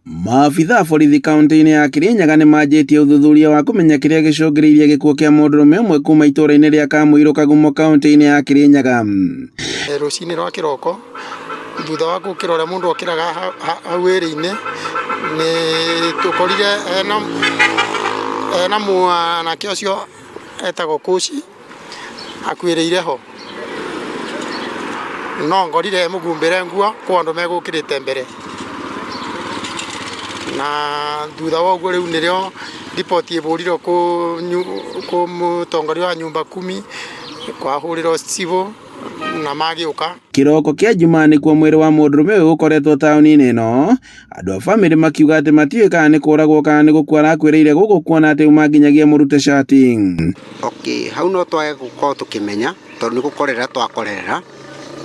Maabitha a borithi kaunti-inĩ ya Kirinyaga nĩ manjĩtie ũthuthuria wa kũmenya kĩrĩa gĩcũngĩrĩirie gĩkuũ kĩa mũndũrũme ũmwe kuma itũũra-inĩ rĩa Kamũirũ Kagumo kaunti-inĩ ya Kirinyaga. Rũcinĩ rwa kĩroko thutha wa gũkĩra ũrĩa mũndũ okĩraga hau ĩrĩ-inĩ, nĩ tũkorire hena mwanake ũcio etagwo Kũci akuĩrĩire ho. No ngorire mũhumbĩre nguo kwĩ andũ megũkĩrĩte mbere. Na thutha wa ũguo rĩu nĩrĩo riboti ĩbũrirwo kũ mũtongoria wa nyumba kumi, kwahũrĩrwo cibũ na magĩũka. Kĩroko kĩa Jumaa nĩkuo mwĩrĩ wa mũndũrũme ũyũ ũkoretwo taũni-inĩ ĩno, andũ a bamĩrĩ makiuga atĩ matiũĩ kana nĩ kũragwo kana nĩ gũkua arakuĩrĩire gũkũ kuona atĩ auma nginyagia mũrute cati. Okay, hau no twage gũkorwo tũkĩmenya tondũ nĩ gũkorerera twakorerera,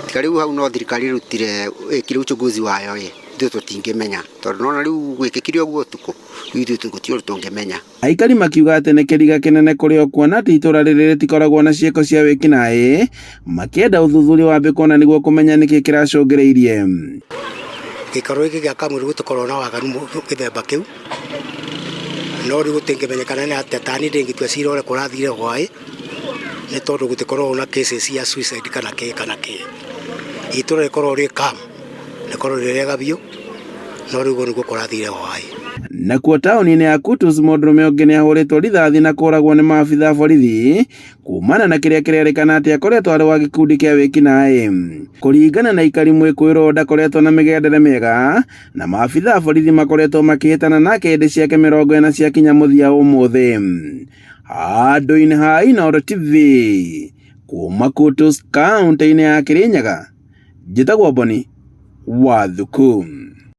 tiga rĩu hau no thirikari ĩrutire ĩkire uchunguzi wayo ĩ, ithuĩ tũtingĩmenya tondũ nĩwona rĩu gwĩkĩkire ũguo ũtukũ, rĩu ithuĩ gũtirĩ ũndũ tũngĩmenya. Aikari makiuga atĩ nĩ kĩriga kĩnene kũrĩ o kuona atĩ itũra rĩrĩ rĩtikoragwo na ciĩko cia wĩkinaĩ, makĩenda ũthuthuria wambĩkwo na nĩguo kũmenya nĩkĩ kĩracũngĩrĩirie. Gĩikaro gĩkĩ gĩa Kamũirũ gĩtikoragwo na waganu gĩthemba kĩu, no rĩu gũtingĩmenyekana nĩ atĩa ta niĩ ndĩngĩtua cira ũrĩa kũrathire hwaĩ, nĩ tondũ gũtikoragwo na cases cia suicide kana kĩ kana kĩ. Itũra rĩkoragwo rĩ calm, rĩkoragwo rĩ rĩega biũ, no rĩu ũguo nĩguo kũrathire hwaĩ. Nakuo taũni-inĩ ya Kutus mũndũrũme ũngĩ nĩ ahũrĩtwo rithathi na kũragwo nĩ maabitha a borithi kumana na kĩrĩa kĩrerĩkana atĩ akoretwo arĩ wa gĩkundi kĩa wĩkinaĩ. Kũringana na aikari mwĩkũĩrwo ndakoretwo na mĩgendere mĩega na maabitha a borithi makoretwo makĩhĩtana nake hĩndĩ ciake 40 ciakinya mũthia ũmũthĩ. Handũ-inĩ ha Inooro TV kuma Kutus kaũntĩ-inĩ ya Kirinyaga, njĩtagwo Boni Wathuku.